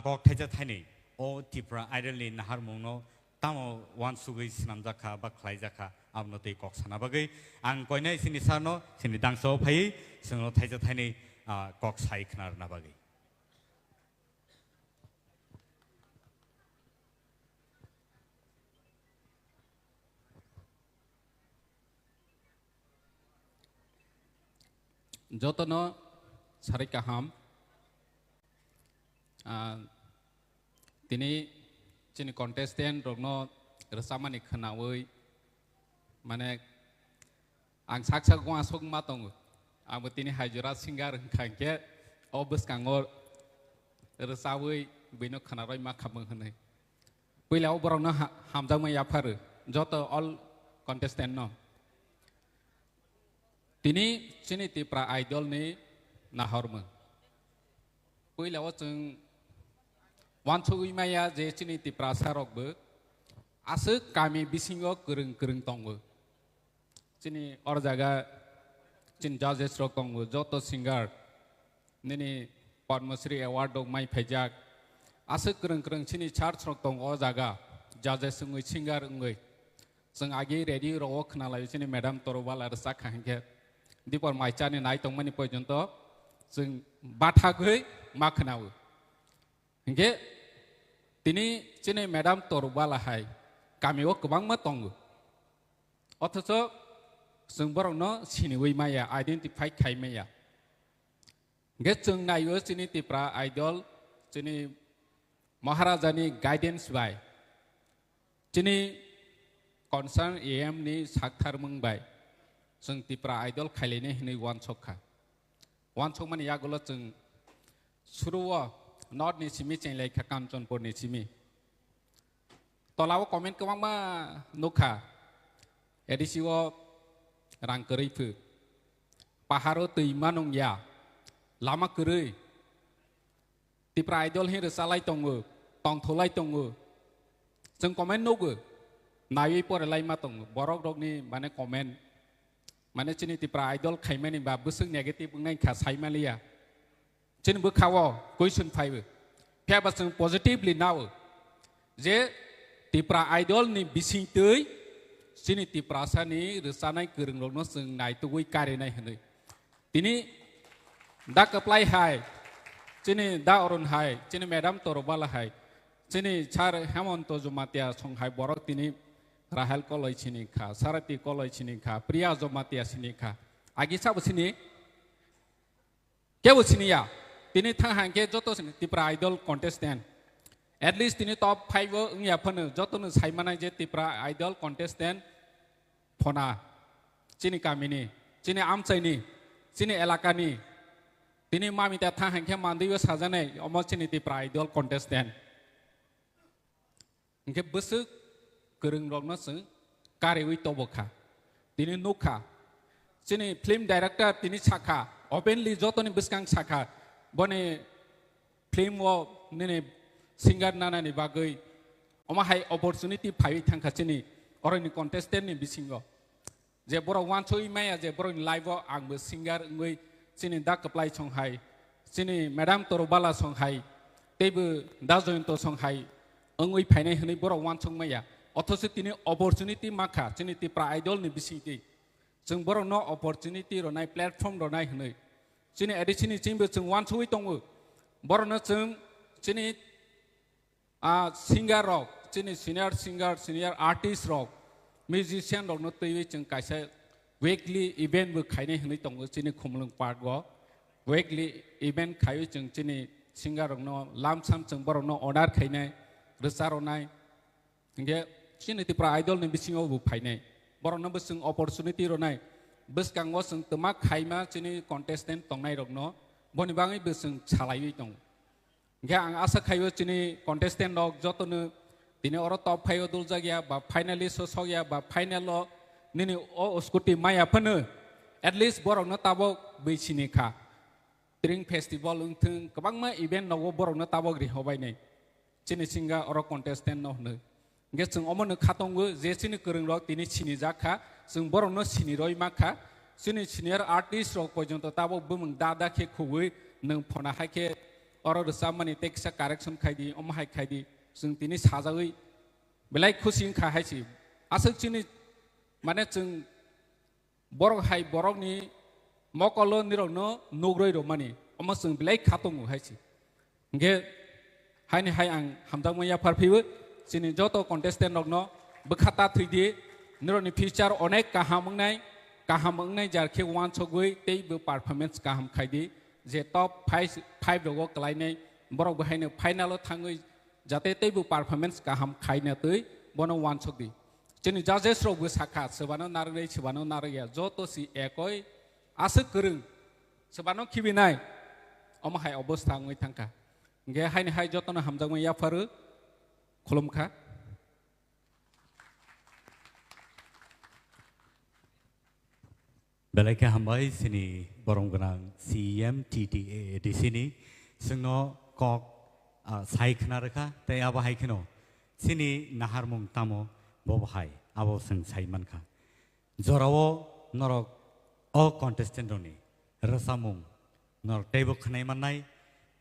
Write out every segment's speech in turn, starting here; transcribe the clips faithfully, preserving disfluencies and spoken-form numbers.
kok thaisa thaini o Tipra Idol ni naharmung no tamo uansugwi swnamjak kha ba khlaijak kha, abono tei kok sana bagwi ang koinai chini sir no chini dangsa o phaiwi chwngno thaisa thaini, ah, kok sai khna rwna bagwi. Jotono sarai kaham. Ah, tini chini contestant rokno rwchapmani khwnawi, mane, ang sak sak uansuk ma tongo. Abo tini hai jora singer wngkha hinkhe o bwskango rwchabwi buino khwnarwi ma khamung hwnwi. Puila o borokno ha-, hamjakma yapharu joto all contestant no. Tini chini Tipra Idol ni nahormung. Puila o chwng uansugwi maya je chini Tiprasa rokbo aswk kami bisingo kwrwng kwrwng tongo. Chini or jaga chini judges rok tongo, joto singer nini Padma Shri Award rok mai phaijak. Aswk kwrwng kwrwng chini church rok tongo o jaga, judges wngwi, singer wngwi. Chwng agi radio rok o khwnalaio chini madam Torubala rwchak kha hinkhe. Dipor mai chani nai tongmani porjonto chwng bathagwi ma khwnao. Hinkhe tini chini madam Torubala hai kami o kwbangma tongo. Othocho chwng borokno siniwi maya, identify khai maya. Hinkhe chwng naio chini Tipra Idol, chini Maharajani guidance bai, chini concern A M ni saktharmung bai chwng Tipra Idol khailainai hinwi uansuk kha. Uansukmani yagulo chwng suruo North ni simi chenglai kha, Kanchanpur ni simi. Tola o comment kwbangma nukha. A D C o rang kwrwi phu. Pahar o twi manung ya. Lama kwrwi. Tipra Idol hin rwchalai tongo. Tongtholai tongo. Chwng comment nugo. Naiwi porelai ma tongo. Borok rokni mane comment. Mane chini Tipra Idol khaimani ba bwswk negative wngnai kha saimaliya. Chini bwkha o question phaibo. Phiya ba chwng positively nao je Tipra Idol ni bisingtwi chini Tiprasa ni rwchanai kwrwng rokno chwng naitugwi karinai hwnwi. Tini da Kwplai hai, chini da Arun hai, chini madam Torubala hai, chini sir Hemonto Jamatia song hai borok tini Rahel Koloi sini kha, Sarati Koloi sini kha, Priya Jamatia sini kha. Agi sabo sini? Kebo siniya. Tini thang hangkhe joto sini Tipra Idol contestant. At least tini top five o wngya phano jotono saimanai je Tipra Idol contestant phona. Chini kamini, chini amchaini, chini elakani. Tini mamita thang hangkhe mandwi o sajanai omo chini Tipra Idol contestant. Hinkhe bwswk kwrwng rokno chwng kariwi tobo kha. Tini nukha, chini film director tini sakha, openly jotoni bwskang sakha, boni film o nini singer nanani bagwi omo hai opportunity phaiwi thangkha chini oroni contestant ni bisingo. Je borok uansugwi maya je borokni life o angbo singer wngwi chini da Kwplai song hai, chini madam Torubala song hai, teibo da Joyonto song hai wngwi phainai hwnwi borok uansuk maya. Othocho tini opportunity mankha chini Tipra Idol ni bisingtwi. Chwng borokno opportunity rwnai, platform rwnai hwnwi. Chini A D C ni chwngbo chwng uansugwi tongo. Borokno chwng chini Ah, singer rok, chini senior singer, senior artist rok, musician rokno twiwi chwng kaisa weekly event bo khainai hwnwi tongo chini Khumulwng Park o. Weekly event khaiwi chwng chini singer rokno lamsam chwng borokno honor khainai, rwcha rwnai. Hinkhe chini Tipra Idol ni bisingo bo phainai. Borokno bo chwng opportunity rwnai. Bwskango chwng twma khaima chini contestant tongnai rokno boni bagwi bo chwng salaiwi tongo. Hinkhe ang asa khaio chini contestant rok jotono tini oro top five o duljak ya ba finalist o sok ya ba final o nini o scooty maya phano at least borokno tabok bwi sini kha. Tring festival wngthwng kwbangma event nogo borokno tabok rihobainai. Chini singa oro contestant no hwnwi. Hinkhe chwng omono kha tongo je chini kwrwng rok tini sinijak kha, chwng borokno siniroi ma kha. Chini senior artist rok porjonto tabok bumung da da khe khugwi nwng phona hai khe oro rwchapmani tei kisa correction khai di, omo hai khai di, chwng tini sajagwi belai khusi wngkha hai se. Aswk chini, mane, chwng borok hai borokni mokolo nirokno nugroi rwmani, omo chwng belai kha tongo hai se. Hingke haini hai ang hamjakma yaphar phiwi, chini joto contestant rokno bwkha ta thwi di, nirokni future onek kaham wngnai, kaham wngnai jar khe wansogwi tei bo performance kaham khai di, je top five, five rogo kwlainai borok bo haino final o thangwi jate tei bo performance kaham khaina twi bono wansok di. Chini judges rok bo sakha, swbano narwknai, swbano narwkya, joto si ekoi aswk kwrwng, swbano khibinai, omo hai obostha wngwi thangkha. Hingke haini hai jotono hamjakmani yapharo khulumkha. Belai khe hambai chini borom gwnang C E M T T A A D C ni, chwngno kok, ah, sai khna rwkha, tei abo hai kheno chini naharmung tamo bo bo hai, abo chwng sai mankha. Jorao norok o contestant rokni rwchapmung norok teibo khwnai mannai,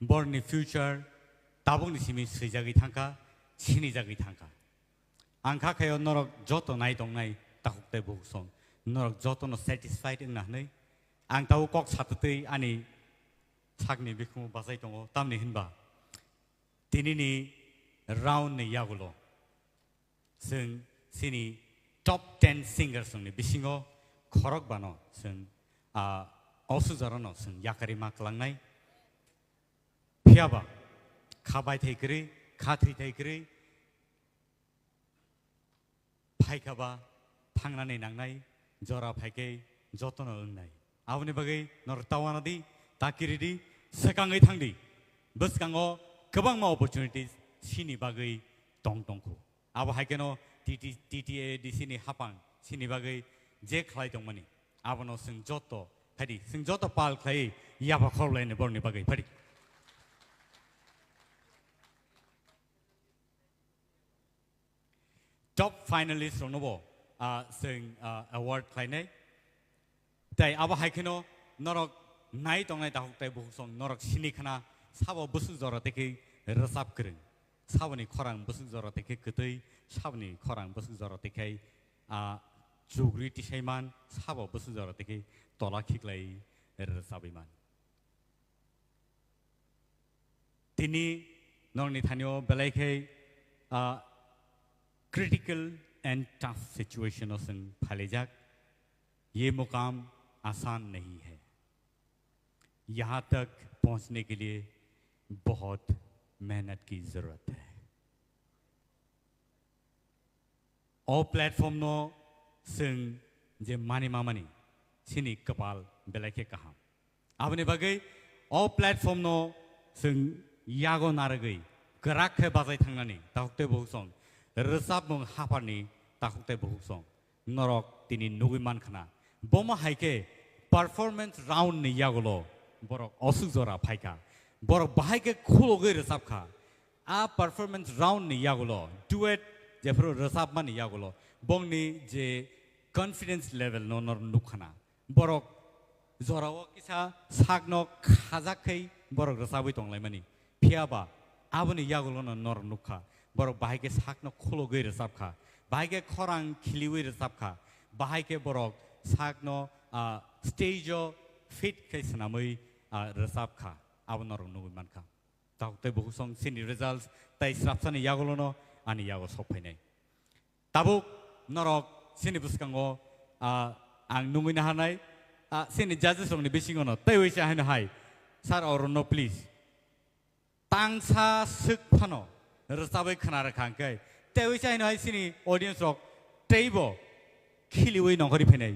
borni future tabukni simi swijagwi thangkha, sinijagwi thangkha. Ang kha khaio norok joto nai tongnai takhuk tei bukhuk song, norok jotono satisfied wngna hwnwi ang tabuk kok satutwi ani sakni bikhumu bachai tongo, tamni hinba tinini round ni yagulo chwng chini top ten singers rokni bisingo khorokbano chwng, ah, o sujarano chwng yakarwi ma kwlangnai. Phiyaba kha baithai kwrwi, kha thwithai kwrwi phaikha ba thangnani nangnai, jora phaikhe jotono wngnai. Aboni bagwi norok ta uanadi, ta kiridi, swkangwi thangdi. Bwskango kwbangma opportunities chini bagwi tong tongkhu. Abo hai kheno T T, T T A D C ni hapang chini bagwi je khlai tongmani, abono chwng joto, phaidi, chwng joto pal khlai yapha khorlaini borokni bagwi, phaidi. Top finalist rokno bo, ah, chwng, ah, award khlainai. Tai abo hai kheno norok nai tongnai takhuk tai bukhuk song norok sini khna sabo bwswk jora tei khe rwchap kwrwng, saboni khorang bwswk jora tei khe kwtwi, saboni khorang bwswk jora tei khe, ah, chugri tisaiman, sabo bwswk jora tei khe tola khiklai rwchabwi man. Tini norokni thanio belai khe, ah, critical and tough situation o chwng phailaijak. ये मुकाम आसान नहीं है। यहाँ तक पहुँचने के लिए बहुत मेहनत की ज़रूरत है। O platform no chwng je mani mamani chini kwpal belai khe kaham. Aboni bagwi o platform no chwng yago narwgwi kwrak khe bachai thangnani takhuk tei bukhuk song, rwchapmung hapharni takhuk tei bukhuk song norok tini nugwi man khna. Bomo hai khe performance round ni yagulo borok osuk jora phaikha. Borok bahai khe khulogwi rwchapkha. A performance round ni yagulo, duet jephru rwchapmani yagulo, bongni je confidence level no nor nukkhana. Borok jorao kisa sakno khajak khai borok rwchabwi tonglaimani. Phiyaba aboni yagulo no nor nukha. Borok bahai khe sakno khulogwi rwchapkha. Bahai khe khorang khiliwi rwchapkha. Bahai khe borok sakno, ah, stage o fit khai swnamwi, ah, rwchapkha. Abo norok nugwi mankha. Takhuk tei bukhuk song chini results tai srapsani yagulono ani yago sok phainai. Tabuk norok chini bwskango, ah, ang nungwi naharnai, ah, chini judges rokni bisingono tei uisa haino hai, sir, orono please. Tangsa swk phano rwchabwi khna rwkha hwnkhe tei uisa haino hai chini audience rok teibo khiliwi nongkhorwi phainai.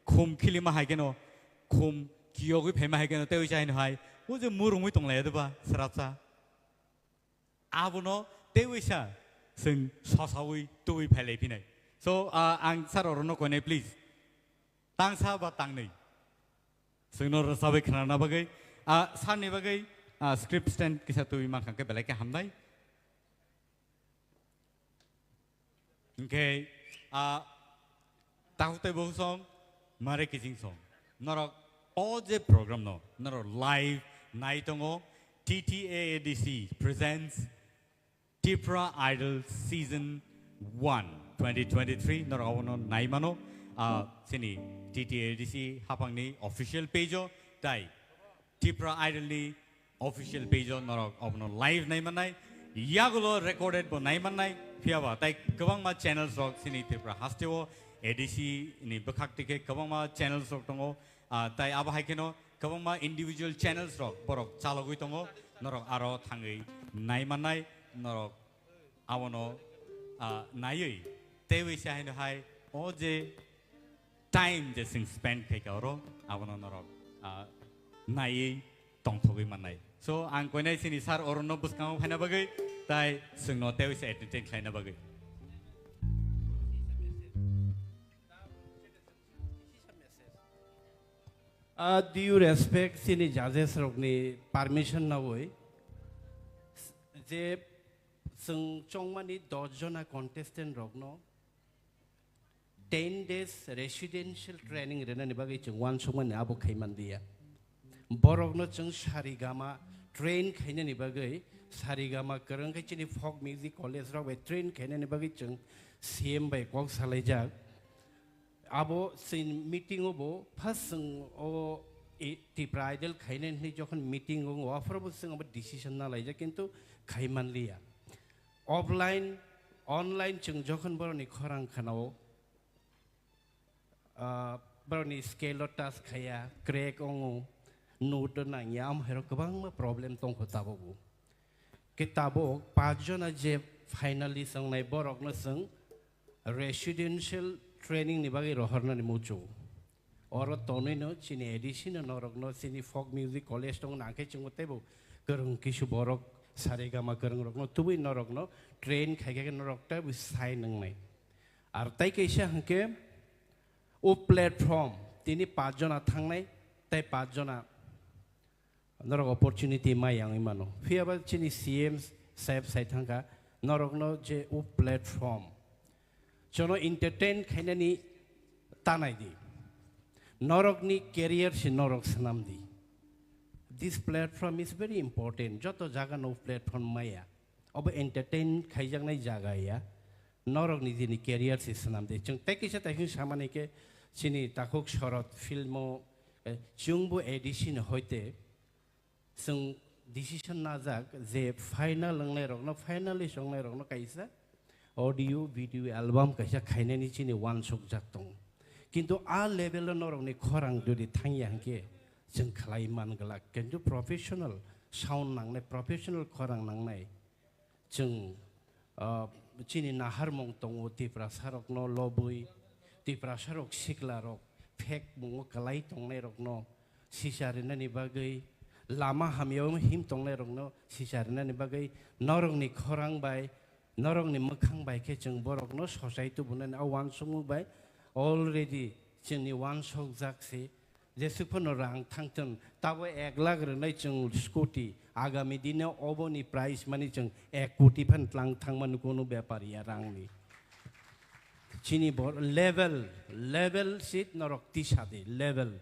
Khum khilima hai kheno, khum kiyogwi phaima hai kheno, tei uisa haino hai, o je murungwi tonglai doba, srapsa. Abono tei uisa chwng sosawi tubui phailai phinai. So, ah, ang sir orono koinai, please. Tangsa ba tangnwi. Chwngno rwchabwi khnana bagwi, ah, sir ni bagwi, ah, script stand kisa tubui mankha khe belai khe hamnai. Hwnkhe, ah, takhuk tei bukhuk song, mare kiching song. Norok o je program no, norok live nai tongo, T T A A D C presents Tipra Idol Season one twenty twenty-three. Norok abono naimano, ah, chini T T A A D C hapangni official page o, tai Tipra Idol ni official page o norok abono live naimanai, yagulo recorded bo naimanai, phiyaba tai kwbangma channels rok chini Tripura haste o A D C ni bwkhak tike kwbangma channels rok tongo, ah, tai abo hai kheno kwbangma individual channels rok borok chalogwi tongo, norok aro thangwi naimanai, norok abono, ah, naiwi teiwi se haino hai o je time je chwng spend khaika oro, abono norok, ah, naiwi tongthogwi mannai. So, ang koinai chini sir Arun no bwskango phaina bagwi, tai chwngno teiwi se entertain khlaina bagwi. Ah, due respect chini judges rokni permission nawi je chwng chongmani dos jona contestant rokno ten days residential training rwnani bagwi chwng uansukmani abo khai manliya. Borokno chwng sarigama train khainani bagwi, sarigama kwrwng khe chini folk music college rok bai train khainani bagwi chwng C M bai kok salaijak. Abo chini meeting o bo first chwng o i-, Tipra Idol khainani hwnwi jokhon meeting o, aphuru bo chwng abo decision na laijak, kintu khai manliya. Offline, online chwng jokhon borokni khorang khanao, ah, borokni scale o touch khaiya, crack wngo, note o nangya, amo hai rok kwbangma problem tongkho tabuk bo. Khe tabuk paanch jona je finalist wngnai borokno chwng residential training ni bagwi rohornani muchungo. Oro tonwi no chini A D C no norok no chini folk music college tong nang khe chwngbo teibo kwrwng kisu borok saregama kwrwng rok no tubui norok no train khai khe norok teibo sai nwngnai. Ar tai kaisa hwnkhe o platform tini paanch jona thangnai tei paanch jona norok opportunity mai yang mano. Phiya ba chini C M saheb sai thangkha, norokno je o platform, jono entertain khainani tanai di. Norokni career se norok swnam di. This platform is very important. Joto jaga no platform maya. Obo entertain khaijaknai jaga ya. Norokni jini career se swnam di. Chwng tei kisa tei samani khe chini takhuk Shorod film o, eh, chwngbo A D C ni hoite chwng decision najak je final wngnairokno, finalist wngnairokno kaisa audio video album kaisa khainani chini uansukjak tongo. Kintu a level o norokni khorang jodi thangya hwnkhe chwng khlai man glak. Kintu professional sound nangnai, professional khorang nangnai. Chwng, ah, chini naharmung tongo, Tiprasarokno lobwi, Tiprasarok siklarok phek mungo kwlai tongnairokno sisa rinani bagwi, lama hamyao him tongnairokno sisa rinani bagwi, norokni khorang bai, norokni mwkhang bai khe chwng borokno sochai tubunani a uansukmung bai already chwngni uansukjak se. Jesuk phano rang thangthun, tabo ek lakh rwnai chwng scooty, agami dine oboni price mani chwng ek koti phan tlang thangmani kunu bepar ya rangni. Chini bor level, level seat norok tisa di, level.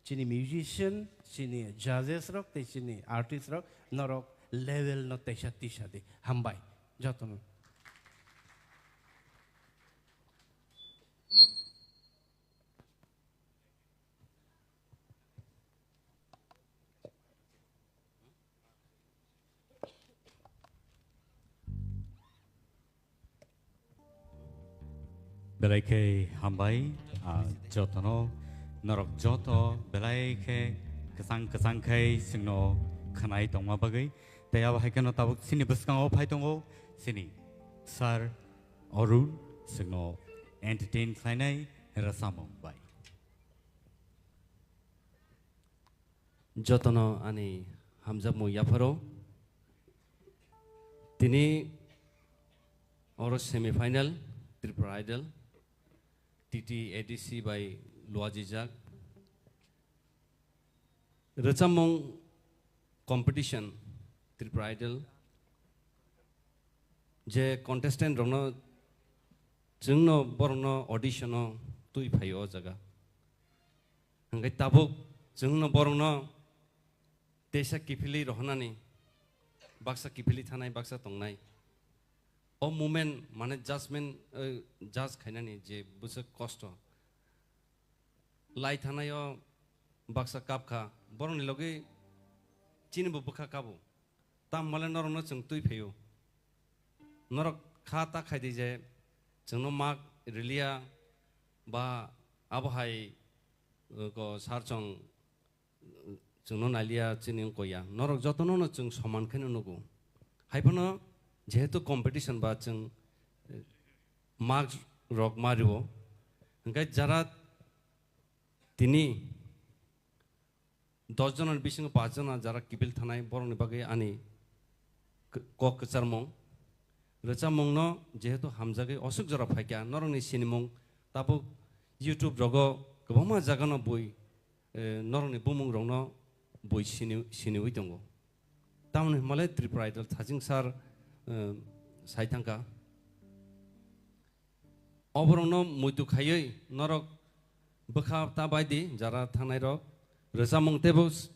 Chini musician, chini judges rok, tei chini artist rok, norok level no teisa tisa di. Hambai, jotono. Belai khe hambai, ah, jotono norok joto belai khe kwchang kwchang khai chwngno khwnai tongma bagwi. Tei abo hai kheno tabuk chini bwskango phai tongo chini sir Arun, chwngno entertain khlainai rwchapmung bai. Jotono ani hamjakmung yapharo. Tini oro semi final Tripura Idol T T A D C bai luajijak. Rwchapmung competition Tripura Idol je contestant rokno chwngno borokno audition o twi phaio o jaga. Hwnkhe tabuk chwngno borokno Teisa kiphilwi rohornani, baksa kiphilwi thanai, baksa tongnai. O moment mane judgment, eh, judge khainani je bwswk kosto. Lai thanai o baksa kap kha, borokni logi chini bo bwkha kabo. Tam male norokno chwng twi phaio. Norok kha ta khai di je chwngno mak riliya ba abo hai, eh, ko sar chwng chwngno naliya chini wngkha ya. Norok jotono no chwng soman khe no nugo. Hai phano jehetu competition ba chwng, eh, mark rok ma rio. Hwnkhe jara tini dos jona ni bisingo paanch jona jara kiphil thanai borokni bagwi ani k-, kok kwcharmung. Rwchapmungno jehetu hamjagwi oswk jora phaikha, norokni sinimung tabuk YouTube rogo kwbangma jagano bui, eh, norokni bumung rokno bui sini, siniwi tongo. Tamoni hwnmale Tripura Idol Thajing sir, eh, sai thangkha. Oborokno muitu khaiwi norok bwkha ta bai di, jara thangnai rok. Rwchapmung teibo s-,